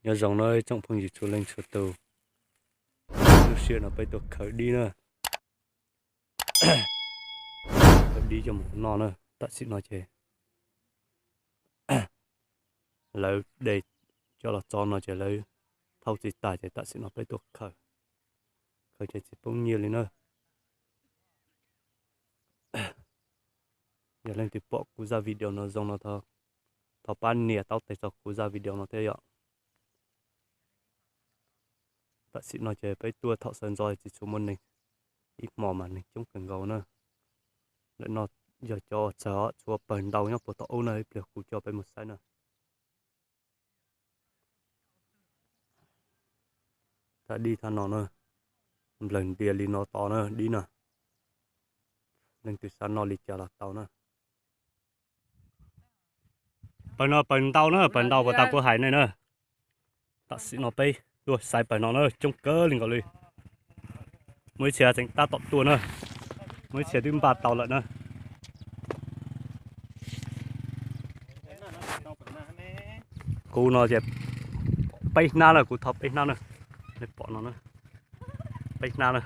Nyob zoo na tsoom phooj ywg txhua leej txhua tus, lub sij hawm no peb tuaj khaws dib na, khaws dib coj mus noj na. Tam sim no ces lawv de coj los tso no ces lawv thauj tsis tas ces tam sim no peb tuaj khaws, khaws ces tsis poob nyiaj li na. Yog leej twg pom kuv zaj video no zoo no, thov pab nias taub tes txog kuv zaj video no thiab yom. Tam sim no ces peb tuaj thaum sawv ntxov tsis tshua muaj neeg, ib hmo mas neeg coob kawg nkaus na. Lawm no yog cov uas txawg os, tshuav pawg ntau nyob puag tom ub na, ib pliag kuv coj peb mus saib na. Thaj dib thaj no na, nplawg ntias li no to na dib na. Leej twg xav noj li cas los tau na. Pawg no pawg ntau na, pawg ntau puas tas kuv hais nej na. Tam sim no peb tuaj xaiv pawg no na, coob kawg li nkaus li. Muaj ib txhia tseem tab tom tuaj na, muaj ib txhia twb npaj tau lawm na. Kuv no ces peb hnab na, kuv thauj peb hnab na. Nej pom no na, peb hnab na.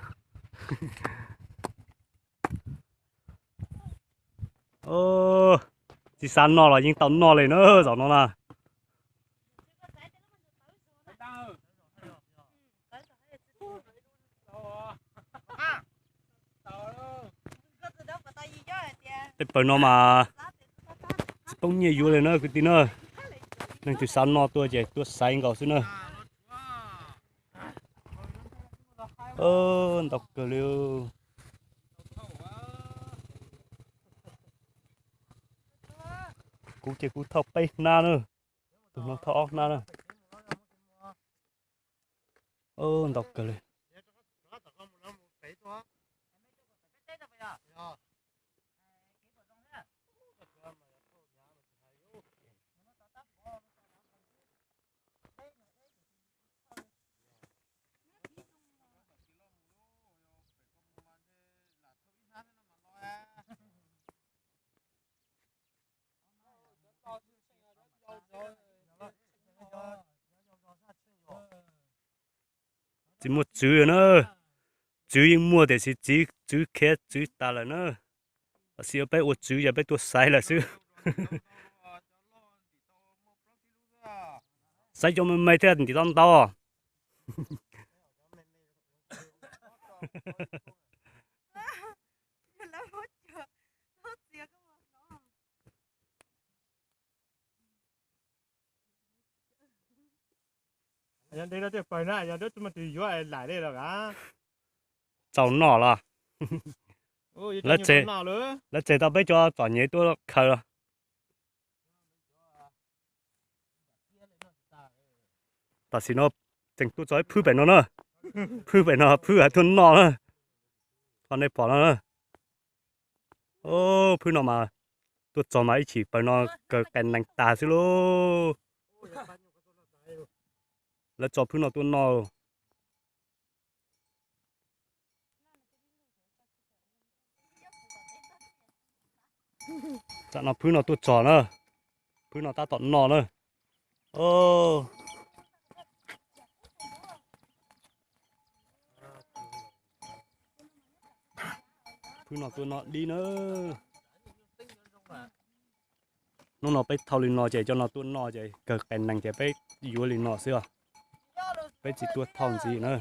Tsis xav noj los yeej tau noj li na zaum no na. Tej pawg no mas tsis poob nyiaj yuav li na kwv tij na. Leej twg xav noj tuaj ces tuaj xaiv nkaus xwb na. Ntau kawg li. Kuv ces kuv thauj peb hnab na, tus no thauj ob hnab na. Ntau kawg li. Tsis muaj tswv na, tswv yeej muaj tiam sis txiv tswv khiav tswv tas lawm na. Tam sim peb ua tswv yog peb tuaj xaiv lawm xwb. Xaiv cov me me thiab ntim tau ntau. Yog de rau tej pawg na, yog dab tsi mas tus yuav lais dej los kav. Txaus noj los? Lawv tseg tau peb cov txom nyem tuaj khaws los. Tam sim no tseem tuaj txog ib phwb pem no na, phwb pem no phwb hais tuaj noj na, qhov nej pom no na. Phwb no mas tuaj txog mas ib chim pawg no kaw qee nees tag xwb lauj. Lawv tso phwb no tuaj noj. Tam no phwb no tuaj txog na, phwb no tab tom noj na. Phwb no tuaj noj dib na. Hnub no peb thauj li no ces cov no tuaj noj ces kawg qee nees ces peb yuav li no xwb os. Peb tsis tuaj thauj ntxiv na.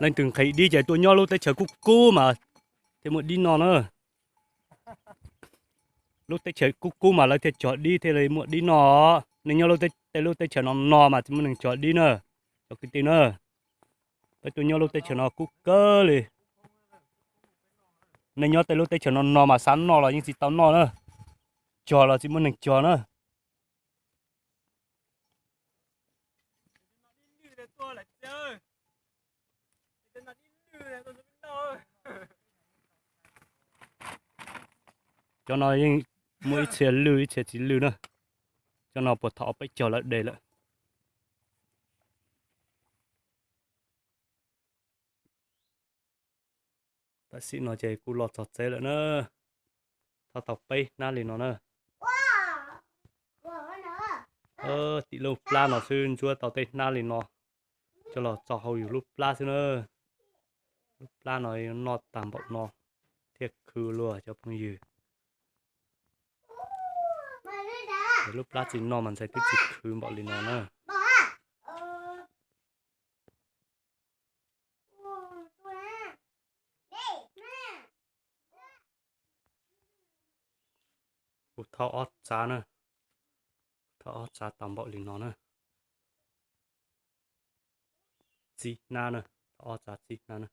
Leej twg nqhis dib ces tuaj nyob lub teb chaws kub kub mas thiaj muaj dib noj na. Lub teb chaws kub kub mas lawv thiaj cog dib thiaj li muaj dib noj. Nej nyob lub, tej lub teb chaws no no mas tsis muaj neeg cog dib na, cov kwv tij na. Peb tuaj nyob lub teb chaws no kub kawg li. Nej nyob tej lub teb chaws no no mas xav noj los yeej tsis tau noj na, cog los tsis muaj neeg cog na. Cov no yeej muaj ib txhia lwj ib txhia tsis lwj na. Cov no puas thaum ob peb caug lawm de lawm. Tam sim no ces kuj los txog tsev lawm na. Thauj tau peb hnab li no na. Tim lub plab no xwb ntsuab tau tej hnab li no. Coj los tso hauv yus lub plab xwb na. Lub plab no noj tag npaum no thiaj khwv luag cov phooj ywg. Lub plab tsis noj mas ntshe twb tsis khwv npaum li no na. Kuv thauj ob txav na, thauj ob txav tau npaum li no na. Txib hnab na, thauj ob txav txib hnab na.